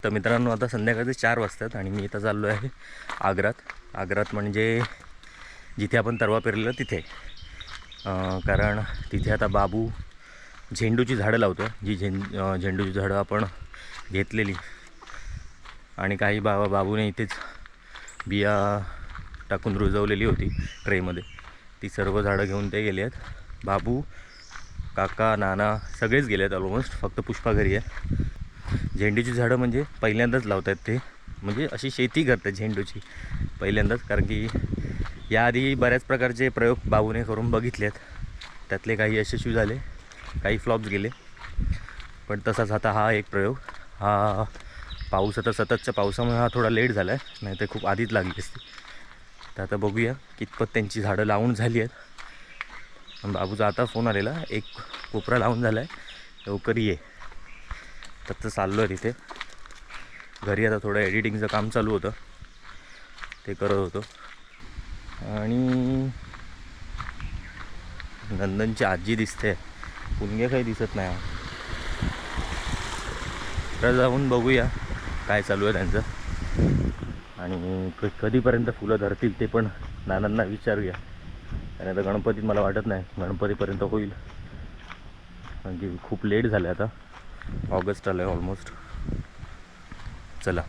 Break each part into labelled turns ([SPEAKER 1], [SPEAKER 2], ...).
[SPEAKER 1] तर मित्रांनो आता संध्याकाळचे 4 वाजतात आणि मी इथं चाललो आहे आग्रात. आग्रात म्हणजे जिथे आपण तरवा पेरलेलं तिथे, कारण तिथे आता बाबू झेंडूची झाडं लावतो. जी झेंडूची झाडं आपण घेतलेली आणि काही बाबूने इथेच बिया टाकून रुजवलेली होती ट्रेमध्ये, ती सर्व झाडं घेऊन ते गेले आहेत. बाबू, काका, नाना सगळेच गेले आहेत ऑलमोस्ट, फक्त पुष्पा घरी आहे. झेंडूची झाडं म्हणजे पहिल्यांदाच लावत आहेत ते, म्हणजे अशी शेती करतात झेंडूची पहिल्यांदाच, कारण की याआधी बऱ्याच प्रकारचे प्रयोग बाबूने करून बघितले आहेत. त्यातले काही यशस्वी झाले, काही फ्लॉप्स गेले, पण तसाच आता हा एक प्रयोग. हा पाऊस आता सततच्या पावसामुळे हा थोडा लेट झाला आहे, नाही तर खूप आधीच लागली असती. तर आता बघूया कितपत त्यांची झाडं लावून झाली आहेत. पण बाबूचा आता फोन आलेला, एक कोपरा लावून झाला आहे, लवकर ये. तर तर चाललो आहे तिथे. घरी आता थोडं एडिटिंगचं काम चालू होतं, ते करत होतो. आणि नंदनची आजी दिसते, पुणगे काही दिसत नाही. तर जाऊन बघूया काय चालू आहे त्यांचं आणि कधीपर्यंत फुलं धरतील ते पण नानांना विचारूया. आणि आता गणपतीत मला वाटत नाही गणपतीपर्यंत होईल, कारण की खूप लेट झालं आहे आता, ऑगस्ट आलं आहे ऑलमोस्ट. चला.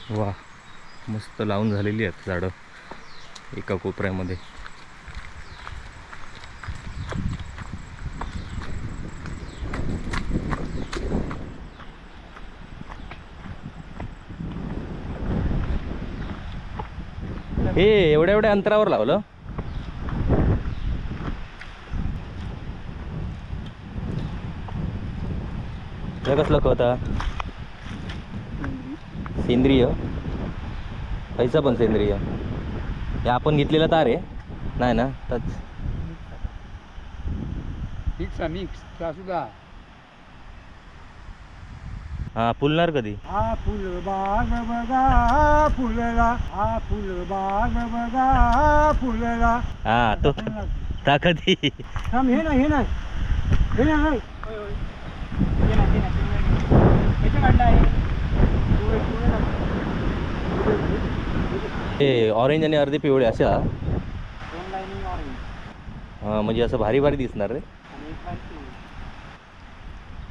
[SPEAKER 1] वा, मस्त लावून झालेली आहेत झाडं एका कोपऱ्यामध्ये. हे एवढ्या एवढ्या अंतरावर लावलं. हे कसलं खत हा? सेंद्रिय. पैसा पण सेंद्रिय. हे आपण घेतलेला तार आहे नाही ना? तच
[SPEAKER 2] मिक्स मिक्स सुद्धा.
[SPEAKER 1] हां, फुलणार कधी?
[SPEAKER 2] हा फुलबाग बघा फुलला, हा फुलबाग बघा फुलला.
[SPEAKER 1] हां, तो ताकदी.
[SPEAKER 2] थांब, हे नाही, हे नाही, हे नाही.
[SPEAKER 1] हे ऑरेंज आणि अर्धे पिवळे अशा. हां, म्हणजे असं भारी भारी दिसणार रे.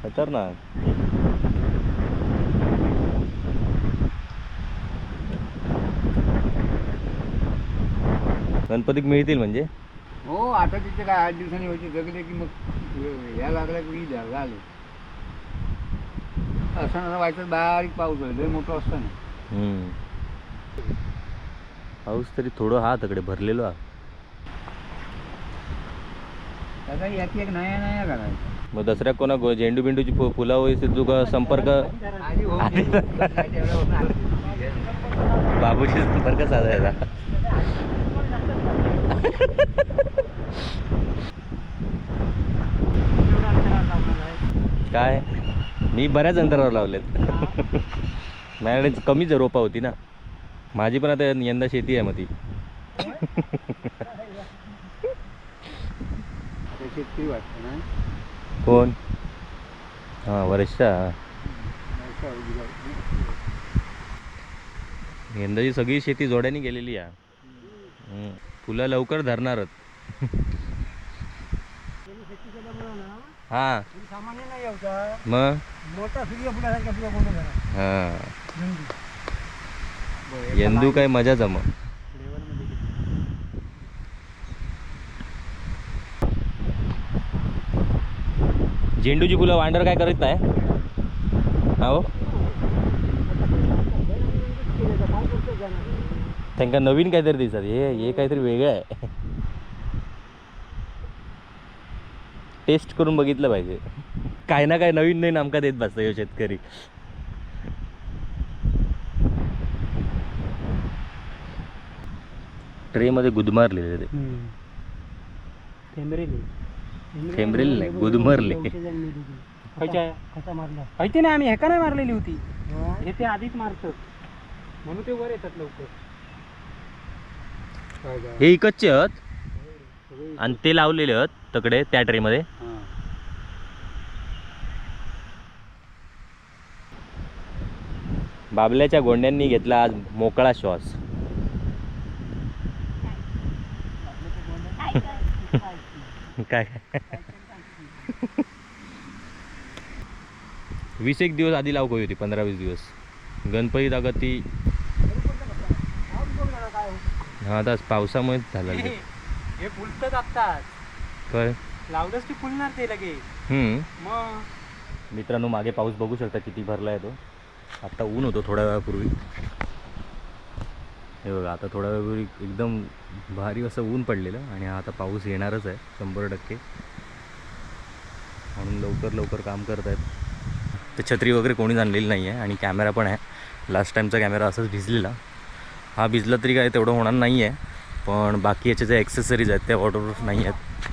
[SPEAKER 1] खतरनाक. गणपतीक मिळतील म्हणजे?
[SPEAKER 2] हो, आता तिथे काय 8 दिवसांनी व्हायचे जगले की मग या लागला की झाले. असं ना व्हायचं, बारीक पाऊस होईल, लय मोठं असतं ना.
[SPEAKER 1] पाऊस तरी थोडं हा तिकडे भरलेलो हा.
[SPEAKER 2] दादा याची एक नया नया करायचा.
[SPEAKER 1] मग दसऱ्यात कोणा झेंडू बिंडूची फुलं वगैरे तुका संपर्क
[SPEAKER 2] आधी होऊन
[SPEAKER 1] बाबूशी संपर्क साधायचा. काय मी बऱ्याच अंतरावर लावलेत. माझ्याकडे कमीच रोपा होती ना. माझी पण आता यंदा शेती आहे मग ती.
[SPEAKER 2] शेतकरी वाटतं ना.
[SPEAKER 1] कोण? हां, वर्षा. यंदाची सगळी शेती जोड्याने गेलेली आहे. फुलं लवकर धरणारच. हां,
[SPEAKER 2] सामान्य नाही होता,
[SPEAKER 1] मग
[SPEAKER 2] मोठा सूर्यफुलासारखा फुलं कोणता झाला.
[SPEAKER 1] हां, यंदू काय मजा जम. झेंडूची फुलं वांडर काय करीत नाही हो, त्यांना नवीन काहीतरी दिसत. हे हे काहीतरी वेगळं आहे, टेस्ट करून बघितलं पाहिजे. काय ना काय नवीन नवीन आमका देत बसतं ह्यो शेतकरी. ट्रेमध्ये गुदमारलेले ते.
[SPEAKER 2] थेंबरेली.
[SPEAKER 1] थेंबरेली नाही, गुदमरले.
[SPEAKER 2] खयच्या माहिती नाही, आम्ही हेका नाही मारलेली होती, हे ते आधीच मारतात. म्हणून ते वर येतात लवकर. काय काय?
[SPEAKER 1] हे इकतचे आहेत
[SPEAKER 2] सगळे.
[SPEAKER 1] आणि ते लावलेले आहेत तकडे त्या ट्रेमध्ये.
[SPEAKER 2] हां.
[SPEAKER 1] बाबल्याच्या गोंड्यांनी घेतला आज मोकळा श्वास. काय 20 एक दिवस आधी लावली होती, 15-20 दिवस गणपती दागत ती. हा, आता पावसामुळेच झालं ते.
[SPEAKER 2] हे फुलतात आत्ताच.
[SPEAKER 1] काय?
[SPEAKER 2] लावलंच की फुलणार ते लगेच.
[SPEAKER 1] हम्म.
[SPEAKER 2] मग
[SPEAKER 1] मित्रांनो, मागे पाऊस बघू शकता किती भरला आहे तो. आत्ता ऊन होतो थोड्या वेळापूर्वी. हे बघा, आता थोड्या वेळापूर्वी एकदम भारी असं ऊन पडलेलं आणि आता पाऊस येणारच आहे 100%, म्हणून लवकर लवकर काम करत आहेत. तर छत्री वगैरे कोणीच आणलेली नाही आहे आणि कॅमेरा पण आहे. लास्ट टाईमचा कॅमेरा असंच भिजलेला. हा भिजला तरी काय तेवढं होणार नाही आहे, पण बाकी याचे जे ॲक्सेसरीज आहेत त्या वॉटरप्रूफ नाही आहेत.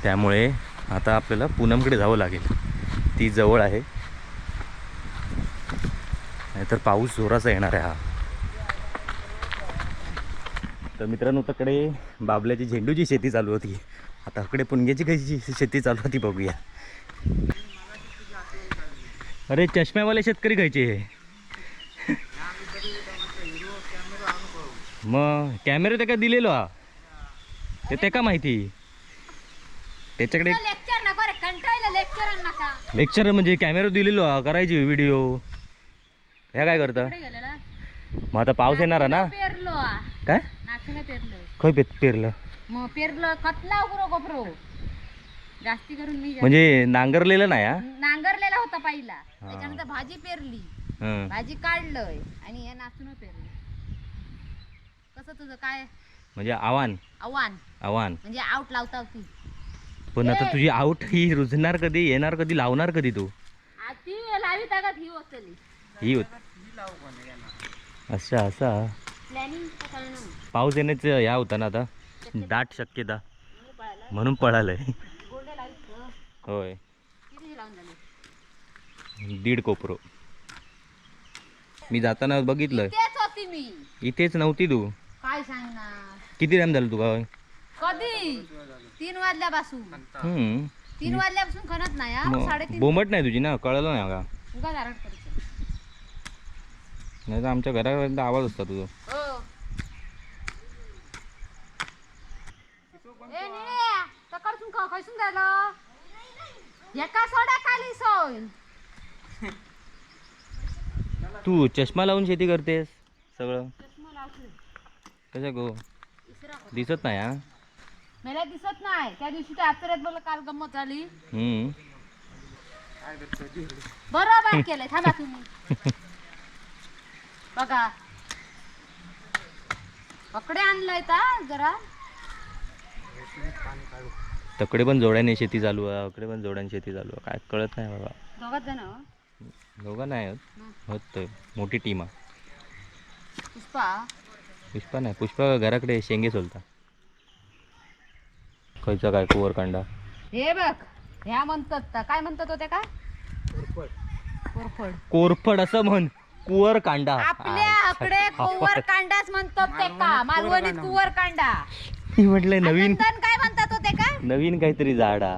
[SPEAKER 1] त्यामुळे आता आपल्याला पूनमकडे जावं लागेल, ती जवळ आहे. नाहीतर पाऊस जोराचा येणार आहे हा. तर मित्रांनो, तकडे बाबल्याची झेंडूची शेती चालू होती, आता इकडे पुणग्याची कशी शेती चालू होती बघूया. अरे चष्म्यावाले शेतकरी खायचे हे. मग कॅमेरे त्याका दिलेलो हा, ते त्याका माहिती त्याच्याकडे.
[SPEAKER 3] लेक्चर नको रे, कंटाळलं लेक्चर नका.
[SPEAKER 1] लेक्चर म्हणजे कॅमेरा दिलेलो हा, करायची व्हिडिओ. ह्या काय करता?
[SPEAKER 3] कुठे गेलेला?
[SPEAKER 1] मग आता पाऊस येणार आहे ना.
[SPEAKER 3] पेरलो आ.
[SPEAKER 1] काय?
[SPEAKER 3] नाचणं पेरलो.
[SPEAKER 1] खय पेरलं?
[SPEAKER 3] मग पेरलं कतला उग्रो गोपरो जास्ती करून मी
[SPEAKER 1] म्हणजे नांगरलेलं नाही हा?
[SPEAKER 3] नांगरलेला होता पहिला, त्याच्यानंतर भाजी पेरली,
[SPEAKER 1] हं.
[SPEAKER 3] भाजी काढलंय आणि हे नाचणं पेरलं. कसं तुझं काय?
[SPEAKER 1] म्हणजे आव्हान.
[SPEAKER 3] आव्हान.
[SPEAKER 1] आव्हान.
[SPEAKER 3] म्हणजे आउट लावता ती.
[SPEAKER 1] पण आता तुझी आऊट ही रुजणार कधी, येणार कधी, लावणार कधी तू?
[SPEAKER 3] ती लावी ताकद ही वसली.
[SPEAKER 1] ही होत अच्छा असा
[SPEAKER 3] प्लॅनिंग.
[SPEAKER 1] पाऊस येण्याचं ह्या होता ना आता दाट शक्यता, म्हणून पळालंय.
[SPEAKER 3] गोंडे लावित गं.
[SPEAKER 1] होय.
[SPEAKER 3] किती लावून झाले?
[SPEAKER 1] 1.5 कोपरो मी जाताना बघितलं.
[SPEAKER 3] तेच होती मी.
[SPEAKER 1] इथेच नव्हती तू.
[SPEAKER 3] काय सांगणार?
[SPEAKER 1] किती टाइम झाला तुका?
[SPEAKER 3] कधी 3 वाजल्यापासून.
[SPEAKER 1] हम्म.
[SPEAKER 3] 3 वाजल्यापासून खणत नाही हा.
[SPEAKER 1] मग
[SPEAKER 3] 3:30.
[SPEAKER 1] बोंबट नाही तुझी ना, कळलं नाही का?
[SPEAKER 3] उगा दारात करायचं.
[SPEAKER 1] नाही तर आमच्या घरापर्यंत आवाज असता तुझा.
[SPEAKER 3] हो. ए निळ्या, सकाळसून खैसून झालं? एका सोडा खाली सोय.
[SPEAKER 1] तू चष्मा लावून शेती करतेस सगळं? कसं गो दिसत नाही हा?
[SPEAKER 3] मला दिसत नाही. त्या दिवशी त्या आश्चर्यात मला काल गंमत झाली.
[SPEAKER 1] हम्म.
[SPEAKER 3] बरोबर केलंय, थांबा तुम्ही बघा. पकडे आणलंय का जरा?
[SPEAKER 1] तकडे पण जोड्याने शेती चालू आहे, अकडे पण जोड्याने शेती चालू आहे. काय कळत नाही बाबा.
[SPEAKER 3] दोघात जण हो.
[SPEAKER 1] दोघं नाही होत होत ते. मोठी टीम आहे.
[SPEAKER 3] पुष्पा.
[SPEAKER 1] पुष्पा नाही, पुष्पा घराकडे शेंगे सोलता. खयचा काय कुवर कांडा?
[SPEAKER 3] हे बघ, ह्या म्हणतात का? काय म्हणतात होत्या का? कोरफड.
[SPEAKER 1] कोरफड असं म्हण, कुवर कांडा.
[SPEAKER 3] आपल्या आकडे कुवर कांडाच म्हणतात ते का, मालवणीत कुवर कांडा.
[SPEAKER 1] मी म्हटलं नवीन.
[SPEAKER 3] नंदन काय म्हणतात होते का?
[SPEAKER 1] नवीन काहीतरी झाड हा.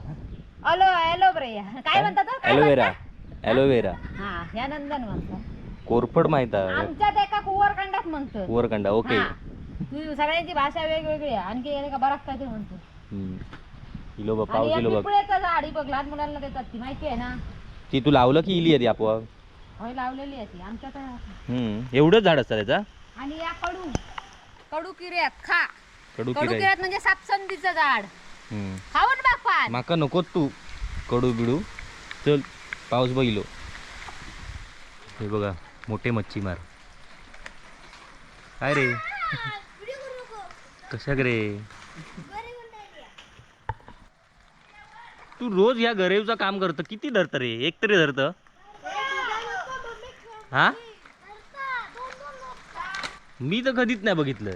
[SPEAKER 3] अलो ॲलोब्रे काय म्हणतात हो? काय
[SPEAKER 1] ॲलोवेरा.
[SPEAKER 3] म्हणतात?
[SPEAKER 1] ॲलोवेरा.
[SPEAKER 3] हा, ह्या नंदन म्हणतात.
[SPEAKER 1] कोरफड माहित आहे.
[SPEAKER 3] आमच्यात एका कुवर कांडाच म्हणतात.
[SPEAKER 1] कुवर कांडा, ओके.
[SPEAKER 3] हा. तू सगळ्यांची भाषा वेगवेगळी आहे. आणखी एका बराच काहीतरी म्हणतो.
[SPEAKER 1] हम्म. इलो बघ
[SPEAKER 3] आणि
[SPEAKER 1] पाऊस
[SPEAKER 3] या
[SPEAKER 1] इलो बघ.
[SPEAKER 3] पिपळ्याचं झाड ही बघ, लहान मुलांना देतात ती, माहिती आहे ना?
[SPEAKER 1] ती तू लावलं की इली आहे ती आपोआप?
[SPEAKER 3] होय, लावलेली आहे ती आमच्यात आहे.
[SPEAKER 1] हम्म. एवढंच झाड असतं त्याचा?
[SPEAKER 3] आणि या कडू कडू किऱ्यात खा.
[SPEAKER 1] कडू
[SPEAKER 3] कडू
[SPEAKER 1] किराई.
[SPEAKER 3] किऱ्यात म्हणजे सापसंदीचं झाड.
[SPEAKER 1] हम्म.
[SPEAKER 3] खाऊन बघ पान.
[SPEAKER 1] माका नको तू कडू बिडू. चल पाऊस बघिलो. हे बघा मोठे मच्छीमार. काय रे, कशा रे तू? रोज या गरेवचं काम करतो, किती धरत रे? एक तरी धरत हा? मी तर कधीच नाही बघितलं.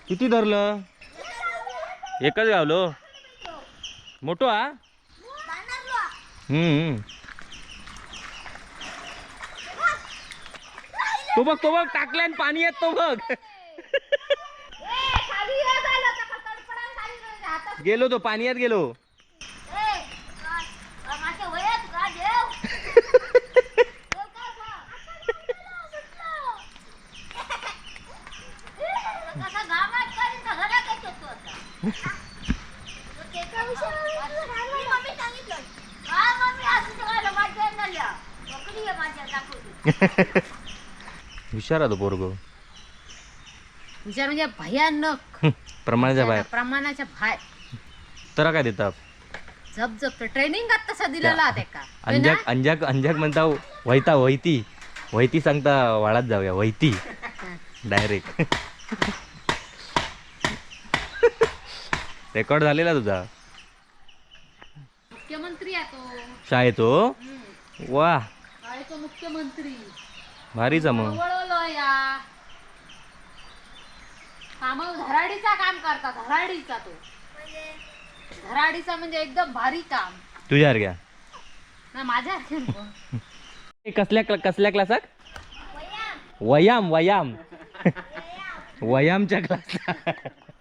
[SPEAKER 1] किती धरलं? एकच गावलो मोठो हा. तो बघ, तो बघ, टाकल्यान पाणी येत, तो बघ. गेलो तो पाण्यात गेलो. हुशार आहे तो पोरगो.
[SPEAKER 3] हुशार म्हणजे भयानक.
[SPEAKER 1] प्रमाणाच्या बाहेर.
[SPEAKER 3] प्रमाणाच्या बाहेर.
[SPEAKER 1] तर काय देतात?
[SPEAKER 3] झपझप ट्रेनिंग तसा दिलेला त्याका.
[SPEAKER 1] अंजाक अंजाक अंजाक म्हणता वैता वैती वैती सांगता, वाळात जाऊया वैती डायरेक्ट. रेकॉर्ड झालेला तुझा.
[SPEAKER 3] मुख्यमंत्री आहे तो.
[SPEAKER 1] शाळेत हो? वा.
[SPEAKER 3] शाळेचो मुख्यमंत्री.
[SPEAKER 1] भारीचा मग.
[SPEAKER 3] वळवलं या काम. धराडीचा काम करता, धराडीचा तो. धराडीचा म्हणजे एकदम भारी काम.
[SPEAKER 1] तुझ्यासारख्या.
[SPEAKER 3] ना माझ्या.
[SPEAKER 1] कसल्या कसल्या क्लासाक? वयाम वयाम वयामच्या क्लासा.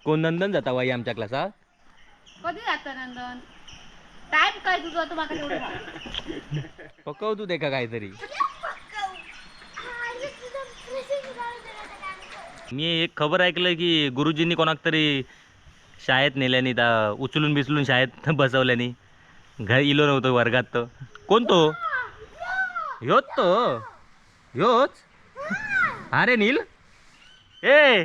[SPEAKER 1] कोण नंदन जाता वयामच्या क्लासाक?
[SPEAKER 3] कधी जात नंदन? टाइम काय तुझा? तू माका तेवढं सांग.
[SPEAKER 1] पकव तू देखा काहीतरी. मी एक खबर ऐकलं की गुरुजींनी कोणाक तरी शाळेत नेल्यानी, त्या उचलून बिचलून शाळेत बसवल्यानी, घर इलो नव्हतं वर्गात. तर कोण तो? ह्योच तो, ह्योच. अरे नील ए.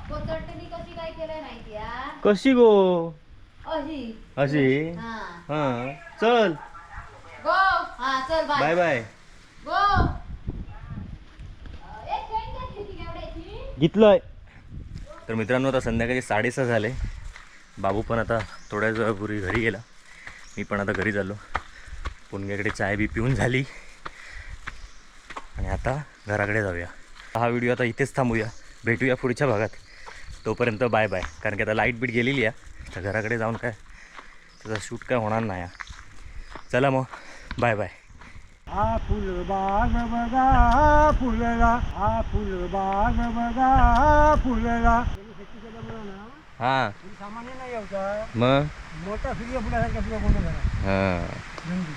[SPEAKER 3] कोचरटेनी कशी काय केलंय माहिती आ?
[SPEAKER 1] कशी गो?
[SPEAKER 3] अशी.
[SPEAKER 1] अशी.
[SPEAKER 3] हा.
[SPEAKER 1] हा चल.
[SPEAKER 3] गो, हा चल.
[SPEAKER 1] Bye
[SPEAKER 3] bye.
[SPEAKER 1] Bye.
[SPEAKER 3] गो. ए, चेन घेतली ती केवढ्याची?
[SPEAKER 1] घेतलंय. तर मित्रांनो, आता संध्याकाळी 6:30 झाले. बाबू पण आता थोड्याच वेळापूर्वी घरी गेला. मी पण आता घरी झालो. पुणग्याकडे चाय बी पिऊन झाली आणि आता घराकडे जाऊया. हा व्हिडिओ आता इथेच थांबूया. भेटूया पुढच्या भागात. तोपर्यंत बाय बाय. कारण की आता लाईट बीट गेलेली आहे, तर घराकडे जाऊन काय त्याचा शूट काय होणार नाही आहे. चला मग, बाय बाय.
[SPEAKER 2] हा फुलबाग बघा फुलला, हा फुलबाग बघा फुलला.
[SPEAKER 1] हां.
[SPEAKER 2] सामान्य नाही होता.
[SPEAKER 1] मग
[SPEAKER 2] मोठा सूर्यफुलासारखा फुलं कोणता झाला.
[SPEAKER 1] हां.
[SPEAKER 2] रंगी.